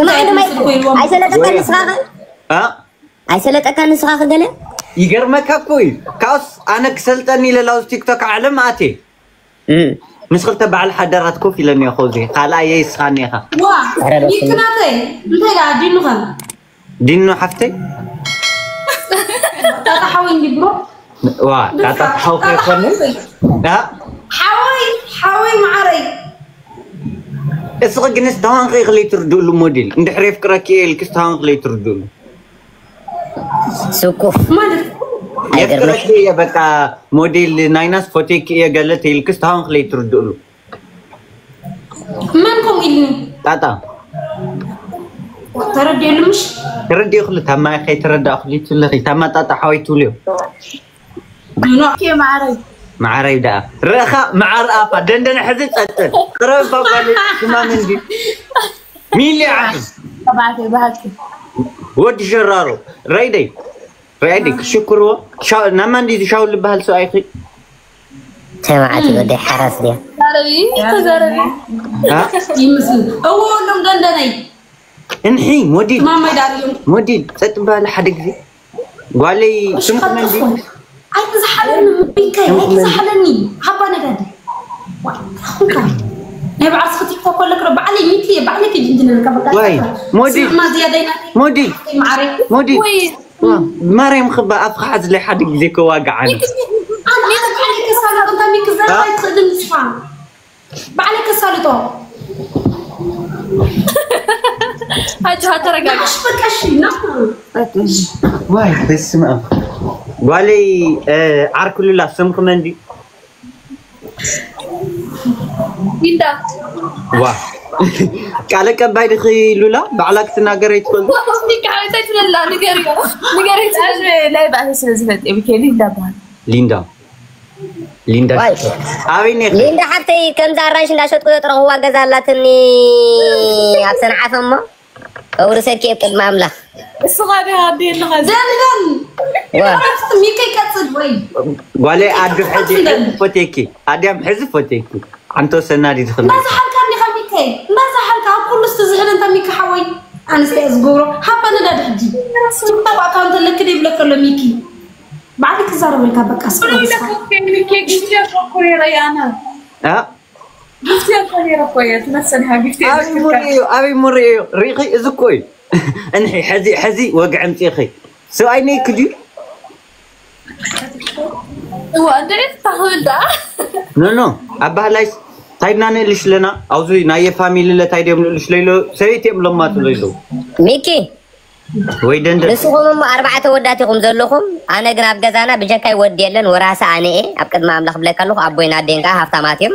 ንዓይ ድማ ኣይኮ ኣይሰለጠካ ንስኻ ኸ ኣ ኣይሰለጠካ ንስኻ ኸ ገለ ይገርመካ እኮ እዩ። ካብስ ኣነ ክሰልጠኒ ኢለ ላውዝ ቲክቶክ ዓለም ኣቴ እም፣ ምስ ክልተ በዓል ሓዳራት ኮፍ ኢለኒ እኮ እዚ ካልኣየይ እስኻኒ ኢኻ። ዋ ይክናተይ እንታይ ደኣ ዲኑኸ ዲኑ ሓፍተይ ታታ ሓወይ እንዲ ብሮ ዋ ጣጣ ሓውከ ይኮነ ኣ ሓወይ ሓወይ መዓረይ እስኺ ግንስ ተዋንኺ ኢኽሊ ትርድእሉ ሞዴል እንድሕር የፍቅረኪ እየ ኢልክስ ተዋንኺ ለይትርድእሉ ስኩፍ ማለት ኣይገርምሽ የፍቅረኪ እየ በቃ ሞዴል ናይናስ ፎቴኪ እየ ገለ ተይልክስ ተዋንኺ ለይትርድእሉ መን ከምኡ ኢልኒ ጣጣ ተረዲእሉ ምሽ ተረዲእኽሉ ታማ ከይተረዳእኽሉ ትብለኺ ታማ ጣጣ ሓወይ ትብልዮ ኖ ኬ ማዕረይ መዓረይ ደኣ ርእኻ መዓር ኣፋ ደንደነ ሕዚ ጸጥር ጥረብ ባባል ስማ ምንዲ ሚሊ ዓዲ ተባዕተይ ባህኪ ወዲ ሸራሮ ረይደይ ረይደይ ክሽክርዎ ሻ- ናማ እንዲ ሻው ልበሃል ሰብኣይኺ ተማዓት ወደ ሓራስ ድያ ተዛረቢ ተዛረቢ ኣ? ይምስል እዎ ሎም ደንደነይ እንሒ ሞዲል ማማይ ዳርዮም ሞዲል ጸጥ ባለ ሓደ ግዜ ጓለይ ስምክ መንዲ ኣይትዝሓለኒ ምቢከይ ኣይትዝሓለኒ ሃባ ነጋዲ ኹካ ናይ በዓል ስኽቲ ኮኮለክ ዶ ባዕለይ ሚቲ ባዕለይ ከጅንጅነልካ በቃ ዋይ ሞዲል ስማ ዝያዳይና ሞዲል ማዕረይ ሞዲል ወይ ዋ፣ ማርያም ክባ ኣፍካ ሓዝለይ ሓደ ግዜ ከዋግዓኒ ኣንታ ሚክዛላ ኣንታ ሚክዛላ ኣይትኽእልን ንስኻ ባዕለይ ከሳልጦ ኣጆኻ ተረጋጋ ንዓሽ በቃ እሺ ና ዋይ በስመ ኣብ ጓለይ እ፣ ዓርኪ ሉላ ስምኪ መን ድዩ ኢንዳ ዋ ቃል ኣቀባይ ድኺ ሉላ ባዕላ ክትናገር ኣይትፈልጡ እንታይ ትብለላ ንገርዮ ንገርዮ ናይ ባእሲ ስለ ዝፈልጥ እየ ሚካኤል እንዳባሃል ሊንዳ ሊንዳ ዋይ። ኣበይ ነይርኪ ሊንዳ ሓብተይ ከምዚ ኣራንሽ እንዳሸጥኩ ዘጥረኽዋ ገዛ ኣላትኒ ኣብ ሰንዓፈ እሞ ከውርሰኪ እየ ቅድሚ ኣምላኽ እስኻ ዲኻ ኣደ ኣለኻ ደንደን ዋ። ሚከይ ቀጽል ወይ ጓለይ ኣዱ ሕዚ ሕዚ ፎቴኪ ኣድያም ሕዚ ፎቴኪ ኣንቶ ሰናዲ ዝኽነ እንዳዝሓልካ እንዲኻ ሚከይ እንዳዝሓልካ ኣብ ኩሉ ስቲ ዝሕል እንተ ሚከ ሓወይ ኣንስተ እየ ዝገብሮ ሃባ ነዳዲ ሕጂ ቲክቶክ ኣካውንት ኣለክ ዶ ይብለክ ኣሎ ሚኪ ባዕሊ ክዛረበልካ በቃ ስለ ንስኻ ኬክ ሸኮሬረ ያና ኣ? ጊፍቲ ያኮኔረ እኮ እየ ትመስልሃ ጊፍቲ ኣበይ ሙሪዮ ኣበይ ሙሪዮ ሪኺ እዚ እኮ እዩ እንሒ ሕዚ ሕዚ ወግዒ ኣምፂእኺ ሰብኣይ ነይክ ድዩ እዋ እንድዒ ታኽብል ደኣ ኖ ኖ ኣብ ባህላይስ እንታይ ድና ንእልሽ ኣለና ኣብዚ ናይ ፋሚሊ ለታይ ድዮም ንእልሽ ለይሎ ሰበይቲ እዮም ለማቱ ለይሎ ሚኪ ወይ ደንደ ንስኹም እሞ ኣርባዕተ ወዳት ኢኹም ዘለኹም ኣነ ግን ኣብ ገዛና ብጀካይ ወዲ የለን ወራሲ ኣነ እየ ኣብ ቅድሚ ኣምላኽ ብለካ ኣለኹ ኣቦይን ኣዴን ከዓ ሃፍታማት እዮም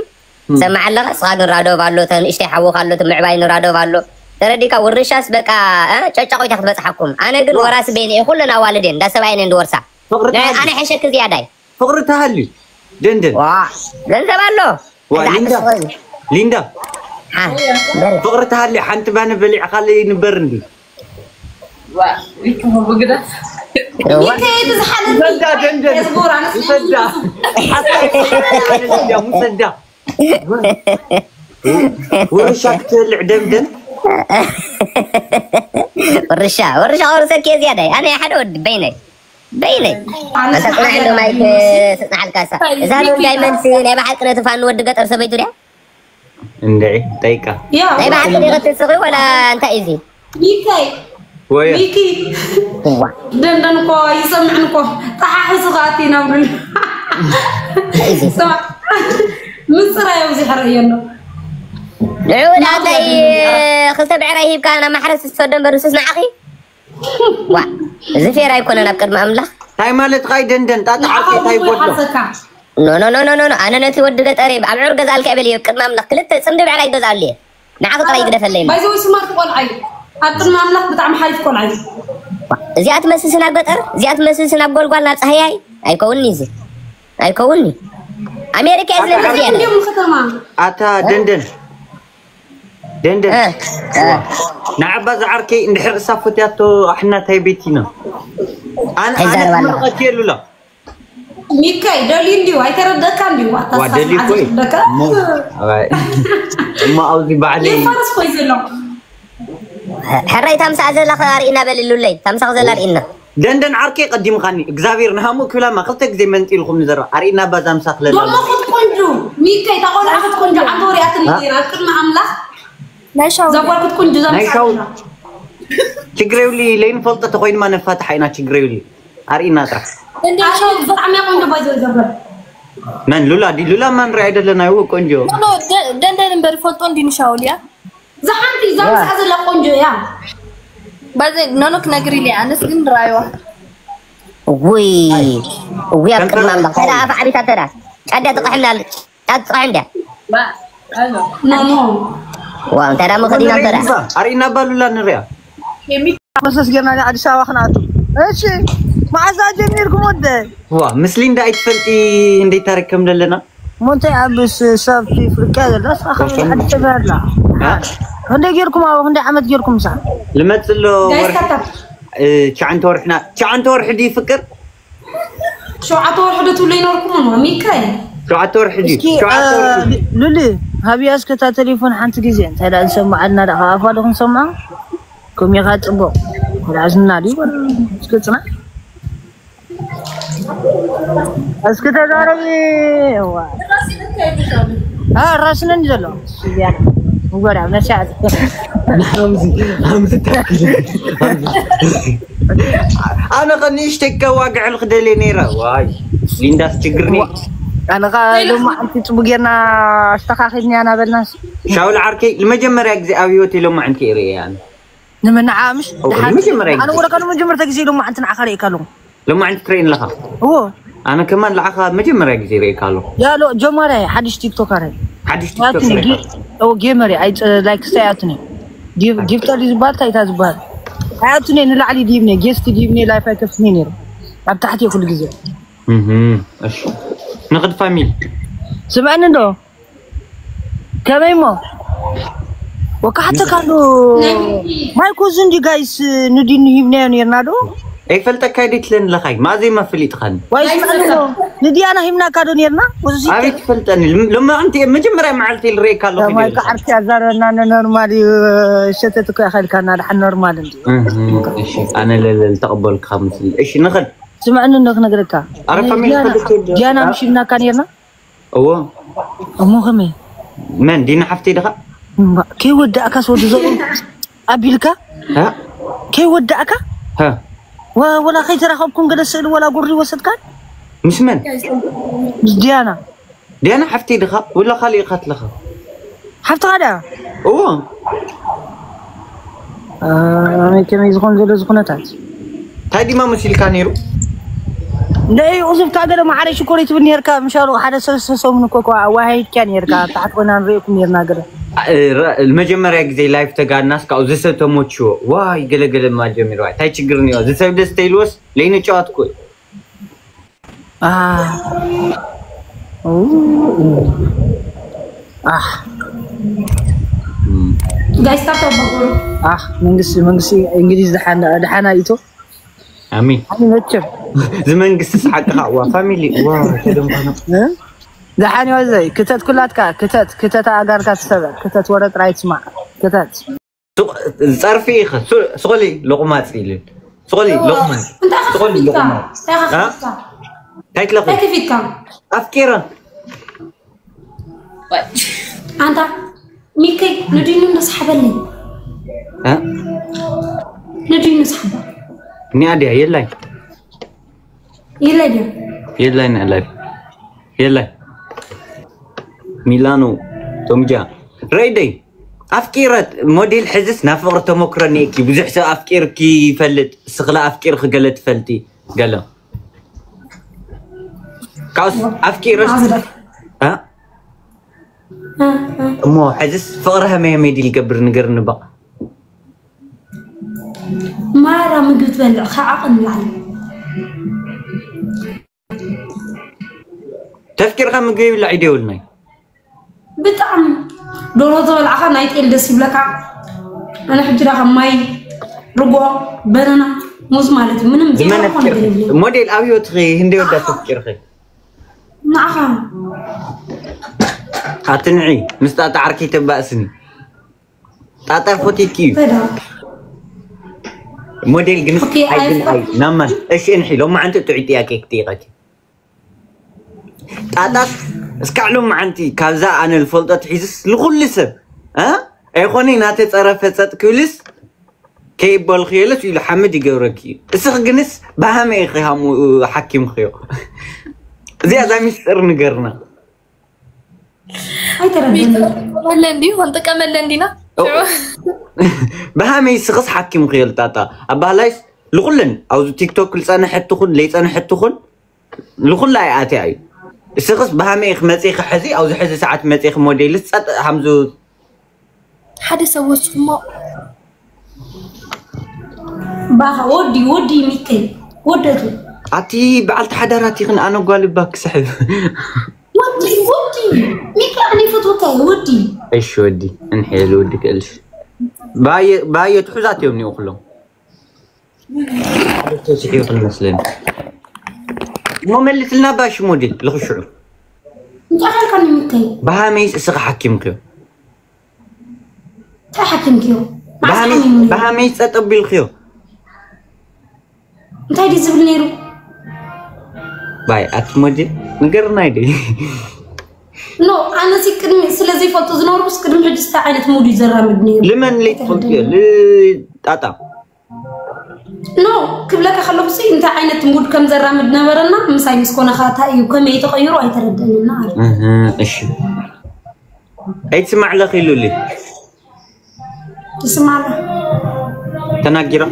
ሰማዕ ኣለኻ እስኻ ግን ራዶብ ኣሎ ተንእሽተይ ሓወኻ ኣሎ ትምዕባይ ንራዶብ ኣሎ ተረዲካ ውርሻስ በቃ እ፣ ጨጫቆይታ ክትበፅሓኩም ኣነ ግን ወራሲ በይነ እየ ኩለን ኣዋልድ እየን እንዳ ሰብኣየን እንድወርሳ ፍቅሪ ናይ- ተሃልዩ ኣነ ሕሸክ ዝያዳይ ፍቅሪ ተሃልዩ ደንደን ዋ ገንዘብ ኣሎ ዋ ሊንዳ ሊንዳ ሓ በል ፍቅሪ ተሃልዩ ሓንቲ ባነ በሊዕካለይ ንበር እንዲ ይከሙ ብግደፍ እዋ ሚከይ ዝሓለኒ ውሰዳ ደንደን ዝጎራ ኣንስቲ ውሰዳ ሓሳብ ውሰዳ ውርሻ ክትበልዕ ደምደም ወርሻ ወርሻ ወርሰኪ ዝያዳይ ኣነ ሓደ ወዲ በይነይ በይነይ ኣንተ ጽናሕ እንዶ ማይክ ጽናሕ ኣልካሳ እዛ ዶ ዳይመንድ ናይ ብሓቂ ነቲ ፋን ወዲ ገጠር ሰበይቱ ድያ እንድዒ ጠይቃ ያ ናይ ብሓቂ ዲኺ ትስኺ ወላ እንታይ እዩ እዚ ሚከይ ወይ ሚኪ እዋ ደንደን እኮ ይሰምዕን እኮ ተሓሕሱ ከኣቲ ይነብርን እዚ ስማ ምፅራይ ኣብዚ ሕርእ የሎ ንዑ ዳታይ ክልተ ብዕራይ ሂብካ ናብ ማሕረስ ዝሰዶ እምበር ንሱስ ንዓኺ ዋ እዚ ፌር ኣይኮነን ኣብ ቅድሚ ኣምላኽ እንታይ ማለት ኻይ ደንደን ጣጣ ዓርኪ እንታይ ጎድሎ ሓሰካ ኖ ኖ ኖ ኖ ኖ ኣነ ነቲ ወዲ ገጠር ኣብ ዕር ገዛልካ እበል እየ ቅድሚ ኣምላኽ ክልተ ፅምዲ ብዕራይ ይገዛሉ እየ ንዓኺ ጥራይ ይግደፈለይ እምበር። ባይዘወይ ስማርት ቆልዓ እዩ ኣብ ቅድሚ ኣምላኽ ብጣዕሚ ሓሪፍ ቆልዓ እዩ እዚኣ ትመስልሲ ናብ ገጠር እዚኣ ትመስልሲ ናብ ጎልጓል ናብ ፀሃያይ ኣይከውንኒ እዚ ኣይከውንኒ ኣሜሪካ እየ ዝነብር ዝያዳ እንዲም ከተማ ኣታ ደንደን ደንደን እ፣ እ። ንዓባ ዝዓርከይ እንድሕር እሳ ፈትያቶ ኣሕናታይ ቤት ኢና ኣነ ኣነ ኣይዛረባና። ክምርቀት የሉላ ሚካይ ደልዩ እንዲሁ ኣይተረደእካ እንዲሁ ዋ ደልዩ ኮይ እሞ ኣባይ እሞ ኣብዚ ባዕለይ ይፋርስ ኮይ ዘሎ ሕራይ ታምሳ ዘላ ኣርእና በልሉለይ። ታምሳ ዘላ ኣርእና። ደንደን ዓርከይ ቀዲምኻኒ እግዚኣብሔር ንሃሙ ክብላማ ክልተ ግዜ መንጢልኩም ንዘራ ኣርእና ባዛምሳ ክለላ። ዶሞ ክትቆንጁ ሚከይ ተቆልዓ ክትቆንጁ ዓንተ ወሪኣትኒ ነይራ ቅድሚ ኣምላኽ። ናይ ሻው ዘጓል ክትቆንጁ ናይ ሻው ዘምሳ ችግር የብሊ ለይንፈልጦ ተኮይንማ ነፋትሓ ኢና ችግር የብሊ። ኣርእና ጥራሕ። እንደ ሻው ብጣዕሚ ቆንጆ ባይዘ ዘጓል መን ሉላ ዲ ሉላ ማን ሪኣ ኣይደለና ይው ቆንጆ። ኖ ደንደን እምበር ፈልጦ እንዲ ንሻውልያ ዝሓንቲ ዛምሳ ዘላ ቆንጆ እያ። ባዘ ኖኖ ክነግር ኢለ ኣነስ ግን ራይዋ ውይ ውይ ኣብ ቅድሚ ኣምላኽ ተዳ ኣፍ ዓቢታ ተዳ ጫዳ ትቕሕምና ጫዳ ትቕሕም ድያ ኖኖ ዋው እንተ ዳ ምኽዲና እንተ ዳ ኣርእና ባሉላ ንሪያ። ፕሮሰስ ጌርና ዳ ኣዲስ ኣበባ ክንኣቱ። እሺ መዓዛ ጀሚርኩም ወደ ዋ ምስ ሊንዳ ኣይትፈልጢ እንዴት ታሪክ ከም ዘለና ሞንተ ኣብስ ሰብ ፍርቃ ዘላ ስኻ ከመይ ሓዲ ተበላ እ? እንደ ጌርኩም ኣብ እንደ ዓመት ጌርኩም ሳ ልመፅእ ኣሎ ጋይስ ወርሒ ካታ እ፣ ትሽዓንተ ወርሕና ትሽዓንተ ወርሒ ድዩ ፍቅር ሸውዓተ ወርሒ ዶ ትብሉ ይኖርኩም ነው ሚካኤል ሸውዓተ ወርሒ ድዩ እስኪ ሸውዓተ ወርሒ ሉሊ ሃብያ እስከታ ቴሌፎን ሓንቲ ግዜ እንታይ ዳ ዝሰማዓልና ዳ ኣፋ ዶ ክንሰምዓ ኮሚኻ ጽቡቅ ራዝና ድዩ እስኪ ጽና እስኪ ተዛረቢ ዋ ራስነን ዘሎ ወዳ መሻ ሓምዚ ሓምዚ ታኪ ኣነ ከ ንእሽተይ ከዋግዕል ክደልየ ነይረ ዋይ ሊንዳስ ችግርኒ ኣነ ኸ ሎማዓንቲ ጽቡቅ ጌርና ኣስተኻኺልና ኢና በልናስ ሻውል ዓርከይ ንመጀመርያ ግዜ ኣብ ህይወት ሎማዓንቲ እየ ርእየ ኣነ ንምንዓ ምሽ መጀመርያ ኣነ ግዜ ወረካ ንመጀመርታ ግዜ ሎማዓንቲ ንዓኻ ርእየካ ኣለኹ ሎማዓንቲ ትርእየኒ ኣለኻ እዎ ኣነ ከማን ንዓኻ መጀመርያ ግዜ ርእየካ ኣለኹ ያሎ ጀማሪ ሓድሽ ቲክቶከር ሓድሽ ቲክቶክ ርእየካ ጌመር ኣይጽ ላይክ ስታይ ኣትኒ ጊፍተር ዝበሃል እንታይ እታ ዝበሃል ኣያቱኒ ንላዕሊ ዲብኒ ጌስት ዲብኒ ላይፍ ኣይከፍትኒ ነይሩ ኣብ ታሕቲ ኩሉ ግዜ እህ እሺ ንኽድ ፋሚሊ ስምዐኒ እንዶ ከመይ እሞ ወካሓተካ ኣሎ ማይኮ እዚ እንዲ ጋይስ ንዲኑ ሂብናዮ ነርና ዶ ኣይፈልጠካ ድዩ ትለኒ ኣለኻይ ማዘይ መፍሊጥኻኒ ዋይ ስምዐኒ እሞ ንዲያና ሂብናካ ዶ ነርና ወዚ ኣበይ ትፈልጠኒ ሎማዕንቲ መጀመርያ መዓልቲ ልርእየካ ኣለኹ ማይኮ ዓርኪ ኣዛረበና ኖርማል እዩ ሸተት እኮ ይኸልካና ድሓን ኖርማል እንዲ እሺ ኣነ ለለል ተቐበልካ ምስል እሺ ንኽድ ስምዐኒ እንዶ ክነግረካ ኣረ ፋሚሊ ዲያና ምሽ ሂብናካ ነርና እዎ እሞ ከመይ መን ዲና ሓፍተይ ድኻ ከይወዳእካስ ወዲ ዘሩ ኣቢልካ ከይወዳእካ ወላ ከይተራኸብኩም ገለ ስእሊ ወላ ጉሪ ወሰድካ ምስ መን ምስ ዲያና ዲያና ሓፍተይ ድኻ ወላ ካልእ ኢኻ ትለኻ ሓፍትኻ ድያ እዎ ኣይ ከመይ ዝኾን ዘሎ ዝኹነታት እንታይ ዲማ መሲልካ ነይሩ ንይ ቁዙፍካ ገለ ማዕረ ሽኮር ትብል ነርካ ምሻሉ ሓደ ሰለስተ ሰሙን እኮ ኣዋሃይድካ ነርካ ታሕት ኮይና ንርእየኩም ነርና ገለ መጀመርያ ግዜ ላይፍ ተጋድናስ ካብኡ ዝሰብ ተሞችዎ ዋይ ገለገለ ማል ጀሚርዋ እንታይ ችግር እኒኦ ዝሰብ ደስ ተይልዎስ ለይንጫወት እኮ Ah. Oh. Ah. ጋይስ ታብታብ በጎሩ Ah, መንግስቲ መንግስቲ እንግሊዝ ድሓና ድሓና ይቶ ኣሚን ኣይ መቸም ዝመንግስቲ ሰሓቅኻ ዋ ፋሚሊ ዋ ተደምኳና ድሓን ወዘይ ክተት ኩላትካ ክተት ክተት ኣጋርካ ትሰበ ክተት ወረ ጥራይ ትስማዕ ክተት ጸርፊ ኢኸ ስቆሊ ሎቕማጽ ኢልን ስቆሊ ሎቕማጽ ስቆሊ ሎቕማጽ እንታይ ትለኺ ኣፍቂረ ኣንታ ሚከይ ንዲኑ እንደስሓበለይ ንዲኑ ስሓባ እኒኣ ድያ የላይ የላይ ድያ የላይ ንዕላይ የላይ ሚላኖ ቶምጃ ረይደይ ኣፍቂረት ሞዴል ሕዝስ ናብ ፍቅሪ ተመክሮ ኔኪ ብዙሕ ሰብ ኣፍቂርኪ ይፈልጥ ስክላ ኣፍቂርኪ ገለ ትፈልጢ ገለ ካብስ ኣፍቂረስ እሞ ሕዝስ ፍቅሪ ሃመይ ሃመይ ድል ይገብር ንገር ንበቅ ማራ ምግቢ ትበልዕ ከዓቕ ንላዕሊ ተፍቂርካ ምግቢ ይብላዕ ይደውልናይ ብጣዕሚ ዶሮ ዝበልዓኻ ናይ ጤል ደስ ይብለካ ኣነ ሕጂ ዳ ከም ማይ ርጎ በነና ሙዝ ማለት እዩ ምንም ዘይኮነ ነገር የብለይ ሞዴል ኣብ ህይወትኺ ህንደይ ወዳ ተፍቂርኺ ንዓኻ ኣትንዒ ምስ ጣጣ ዓርከይ ተባእስኒ ጣጣ ፎቴኪ እዩ ተዳ ሞዴል ግን ኦኬ፣ ኣይ ግን ኣይፋ- ኣይ ናማን እሺ እንሒ ሎማዓንቲ ጥዑይ ጥያቄ ክጥይቀኪ ጣጣስ እስካዕ ሎማዓንቲ ካብዛ ኣነ ዝፈልጦ ትሒዝስ ንኹሉ ሰብ እ ኣይኮነ ናተፀረፈ ፀጥ ክብልስ ከይበልኽዮለስ ኢሉ ሓምድ ይገብረኪ እዩ እስኽ ግንስ ብሃመ ኢኺ ሃሙ ሓኪምኽዮ እዚኣ እዛ ሚስጥር ንገርና ኣይተረድእን መለ እንዲሁ ክንጥቀመለ እንዲና ብሃመይ ስኽስ ሓኪም ክየል ጣጣ ኣባህላይስ ልኩለን ኣብዚ ቲክቶክ ልፀንሐትኹን ለይፀንሐትኹን ልኩላ ኣይኣትያ እዩ ስኽስ ብሃመይ ክመፅኺ ሕዚ ኣብዚ ሕዚ ሰዓት መፅኺ ሞዴልስ ፀጥ ሃምዙ ሓደ ሰብ ወስኹሞ ባኻ ወዲ ወዲ ሚከይ ወደቱ ኣቲ በዓልቲ ሓዳራት ይኽን ኣነ ጓል እባ ክስሕብ ወዲ ወዲ ሚከ ኣነ ይፈትወካ ወዲ እሺ ወዲ እንሕየል ወዲ ክእልሽ ባየ ባየ ትሑዛት እዮም እኒኡ ኩሎም ሓደ ተስሒቡ ክመስለኒ እሞ መልስልና ባሽ ሞዴል ልኽሽዑ እንታይ ሓልካ ሚከይ ብሃመይስ እስኻ ሓኪምክዮ እንታይ ሓኪምክዮ ብሃመይ ጸጥ ኣቢልክዮ እንታይ ድዩ ዝብል ነይሩ ባይ ኣቲ ሞዴል ንገርናይ ዲ ኖ ኣነሲ ቅድሚ ስለ ዘይፈልጡ ዝነበርኩስ ቅድሚ ሕጂ እንታይ ዓይነት ሙድ እዩ ዘራምድ ነይሩ ልመን ለይትፈልጥዮ ጣጣ ኖ ክብለካ ከለኹ ሲ እንታይ ዓይነት ሙድ ከም ዘራምድ ነበረና ምሳይ ምስ ኮነኻ እንታይ እዩ ከመይ ተቐይሩ ኣይተረድእንና ኣለ እህ፣ እሺ ኣይትስማዕ ለኺ ሉሊ ትስማዕና ተናጊራ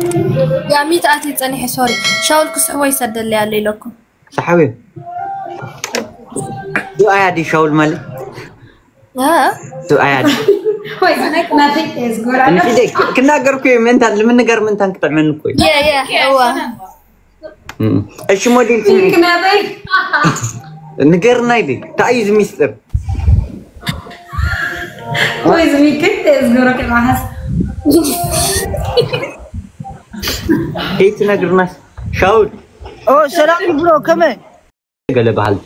ያሚት ኣቲ ጸኒሐ ሶሪ ሻውል ክስሕቦ ይሰደለይ ኣሎ ኢለኩም ሰሓቢ ዱኣያ ዲ ሻውል ማለት እ? ዱኣያ ዲ ወይ ዝነቅ ናተይ ዝጎራ እንሽደይ ክናገርኩ እዩ ምንታን ልምንገር ምንታን ክጥዕመኒ እኮ እዩ የ የ እዋ እም። እሺ ሞዴል ስምዒ ክናተይ ንገርና ይዲ እንታይ እዩ እዚ ሚስጥር ወይ ዝሚክል ዝጎራ ከማሓስ ከይትነግርናስ ሻውል ኦ ሰላም ብሮ ከመይ ገለ በሃልቲ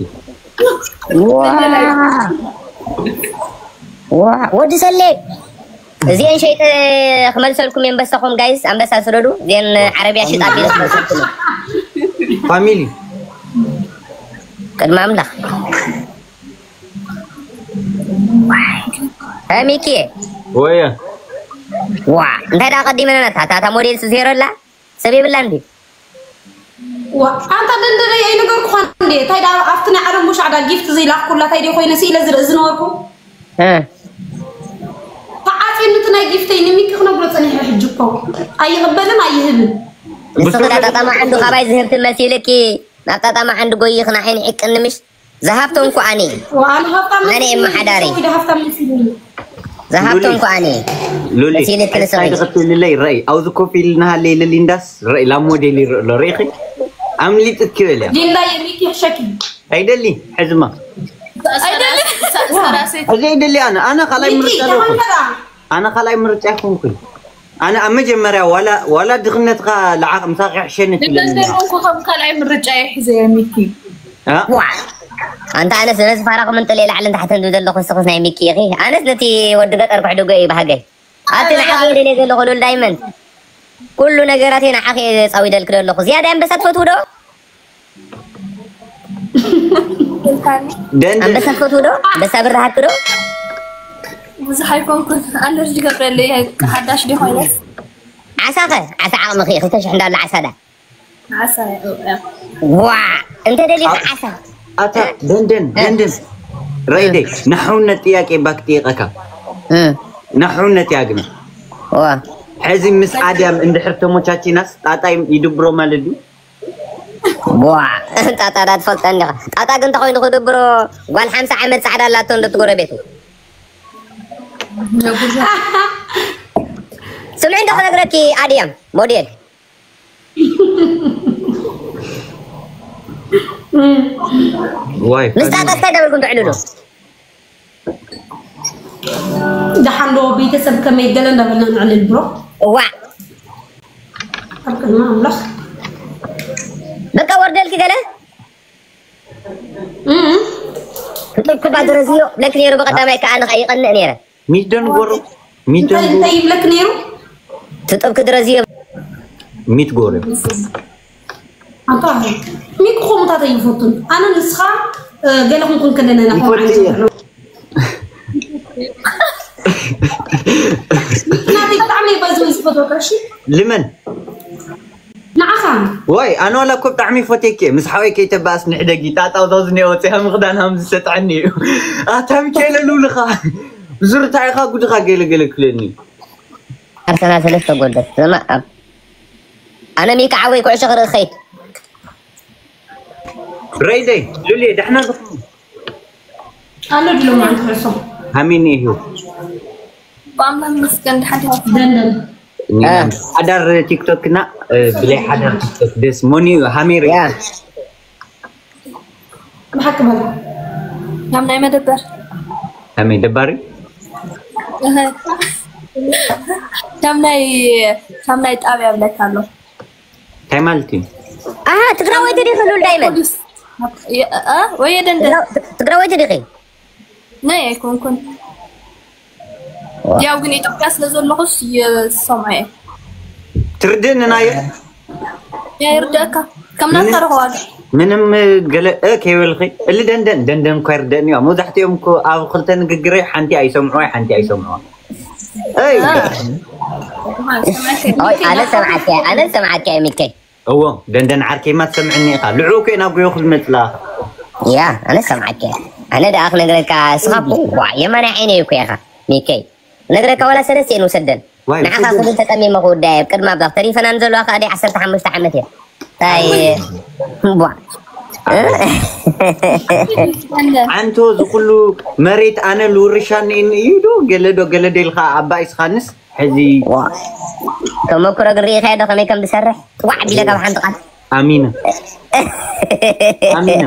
ወዲ ሰሌ እዚአን ሸይጠ ክመልሰልኩም የንበሳኹም ጋይስ ኣንበሳ ስደዱ እዚአን ዓረብያ ሽጣ ቢለ ክመልሰልኩም ፋሚሊ ቅድሚ ኣምላኽ ሚኪ ወየ ዋ እንታይ ዳ ቀዲመና ታታ ሞዴል ዜሮ ኣላ ሰብ የብላ እንዲ ዋ ኣንታ ደንደረ ኣይነገርኩኻ እንዴ እንታይ ዳ ኣብቲ ናይ ዓለም ቡሻዕ ዳ ጊፍት ዘይላኽኩላ እንታይ ደ ኮይነ ስኢለ ዝርኢ ዝነበርኩ እ ተዓፂኑ እቲ ናይ ጊፍተይ ንሚኪ ክነግሮ ፀኒሐ ሕጂ እኮ ኣይቕበልን ኣይህብን ንስኺ ዳ ጣጣማ ዓንዱ ካባይ ዝህብቲ መሲልኪ ናብ ጣጣማ ዓንዱ ጎይኽና ዓይኒ ሕቅኒ ምሽ ዝሃብቶም እኮ ኣነ ዋ ኣነ ሃብታም ኣነ እየ መሓዳሪ። ሰዊዳ ሃብታም መሲልኒ ዝሃብቶም እኮ ኣነ ሉሊ መሲልኪ ንስኺ ልለይ ረይ ኣብዚ ኮፍ ኢልና ሃለይ ልሊንዳስ ረይ ላብ ሞዴል ይርኢ ኣሎ ርኢኺ ኣምሊጥኪ በልያ ሊንዳ የሚኪ ሕሸኪ ኣይደሊ ሕዝማ ሰራሰይ እዚ ኣይደሊ ኣነ ኣነ ካልኣይ ሚኪ ምርጫ ኣለኹ ተኸንፈራ ኣነ ካልኣይ ምርጫ ኣይኮንኩን ኣነ ኣብ መጀመርያ ዋላ ዋላ ድኽነትካ ለዓቕ ምሳኺ ሕሸኒ ትብለኒ ንደንደን እኮ ከም ካልኣይ ምርጫ ይሕዘ ሚኪ ዋ ኣንተ ኣነስ ነዚ ፋራኹም እንጥለ ላዕልን ታሕትን ዝብል ዘለኹ ንስኽስ ናይ ሚኪ ኢኺ ኣነስ ነቲ ወዲ ገጠር ክሕድጎ እዩ ባህገይ ኣቲ ንዓኺ እየ ደልየ ዘለኹ ሉል ዳይመንድ ኩሉ ነገራት እየ ንዓኺ እየ ፃዊደልክ ዘለኹ ዝያዳ ኣንበሳ ትፈትው ዶ ደንደን ኣንበሳ ትፈትው ዶ ኣንበሳ ብርሃክ ዶ ብዙሕ ኣይኮንኩን ኣለርጂ ገብረለይ ሓዳሽ ዲ ኮይነስ ዓሳ ኸ ዓሳ ዓቕምኺ ክልተ ሽሕ እንዳለ ዓሳ ዳ ዓሳ ዋ እንተ ደሊኻ ዓሳ ኣታ ደንደን ደንደን ረይደይ ንሓውነት ጥያቄ ባክ ጥየቀካ እም፣ ንሓውነት ያግና ዋ ሕዚ ምስ ኣድያም እንድሕር ተሞቻቺናስ ጣጣይ ይድብሮ ማለት ድዩ ዋ ጣጣ ዳ ትፈልጠ እንዲኻ ጣጣ ግን ተኾይኑ ክድብሮ ጓል ሓምሳ ዓመት ፃዕዳ ኣላቶ እንዶ ትጎረቤቱ ስምዒ እንዶ ክነግረኪ ኣድያም ሞዴል ዋይ ምስ ጣጣ እንታይ ደበልኩም ትዕልሉ ደሓን ዶ ቤተሰብ ከመይ ገለ እንዳበልና ንዕልል ብሮ እዋ ኣብ ቅድሚ ኣምላኽ በቃ ወርደልኪ ገለ እም። ክጥብኩባ ድረዝዮ ብለክ ነይሩ ብቀዳማይ ከዓ ንኸ ይቐንእ ነይረ ሚደን ጎሮ እንታይ ሚደን ጎሮ እንታይ ይብለክ ነይሩ ትጥብክ ድረዝዮ ሚት ጎርዮ ኣንታ ሚክ ኾምታት ኣይፈቱን ኣነ ንስኻ ገለ ክንኩን ከለና ኢና ይፈቱ እየ። ናተይ ብጣዕሚ በዚ ዝፈትወካ እሺ ልመን ንዓኻ ወይ ኣነ ዋላ እኮ ብጣዕሚ ፈቴክ ምስ ሓወይ ከይተባእስ ንሕደጊ ጣጣው ዛው ዝኒኦ ወፂኻ ምኽዳን ሃም ዝሰጥዐኒ እዩ ኣታ ሚካኤለ ልውልኻ ብዙርታ ኢኻ ጉድኻ ገለ ገለ ክለኒ ኣርሰናል ሰለስተ ጎል ደስ ዘማ ኣብ ኣነ ሚካ ዓወይ ኩዕሾ ክርኢ ኸይድ ረይደይ ሉልየ ዳሕና ዝኾኑ ኣሎ ድሎ ማለት ኩዕሶ ሃሚኒ እዩ ብኣምላኽ ምስገን ድሓን ደንደን ሓዳር ቲክቶክ እና ብላይ ሓዳር ቲክቶክ ደስ ሞኒ እዩ ሃሜር ያ ብሓቂ በላ ካብ ናይ መደበር ሃሜ ደባሪ ካብ ናይ ካብ ናይ ጣብያ ብለካ ኣሎ እንታይ ማለት እዩ ኣሃ ትግራወይቲ ዲኺ ሉል ዳይመንድ ፖሊስ እ፣ እ፣ ወየ ደንደ ትግራወይቲ ዲኺ ናይ ኣይኮንኩን ያው ግን ኢትዮጵያ ስለ ዘለኹስ ይሰማየ ትርድእኒ ናየ ያ ይርደእካ ከም ናትካ ረኸዋል ምንም ገለ እ ከይበልኺ እሊ ደንደን ደንደን እኳ ይርደእኒ እዩ መብዛሕትኦም እኮ ኣብ ክልተ ንግግረይ ሓንቲ ኣይሰምዕዋ ሓንቲ ኣይሰምዕዋ እይ ኦይ ኣነ ሰምዓትያ ኣነ ሰምዓትያ ሚከይ እዎ ደንደን ዓርከይማ ትሰምዕኒ ኢኻ ልዑ እኮ ናብ ጎዮ ክልመፅላ ያ ኣነ ሰምዓትያ ኣነ ደኣ ክነግረካ እስኻ ዋ የማናይ ዓይነ እዩ እኮ ኢኻ ሚከይ ነግረካ ዋላ ሰለስተ እየን ውሰደን ዋይ፣ ንዓኻ ውሰደን። ክብል ተጠሚመ ክውዳየ ቅድሚ ኣብዛ ተሪፈናን ዘለዋ ከዓ ደይ ዓሰርተ ሓሙሽተ ዓመት እየ ታይ ቧ ኣንቶ እዚ ኩሉ መሬት ኣነ ልውርሻኒ እዩ ዶ ገለ ዶ ገለ ዶ ኢልካ ኣባይ ስኻንስ ሕዚ ዋ ተመክሮ ግን ርኢኻዮ ዶ ከመይ ከም ዝሰርሕ ጥዋዕ ቢለ ካብ ሓንቲ ቃል ኣሚነ ኣሚነ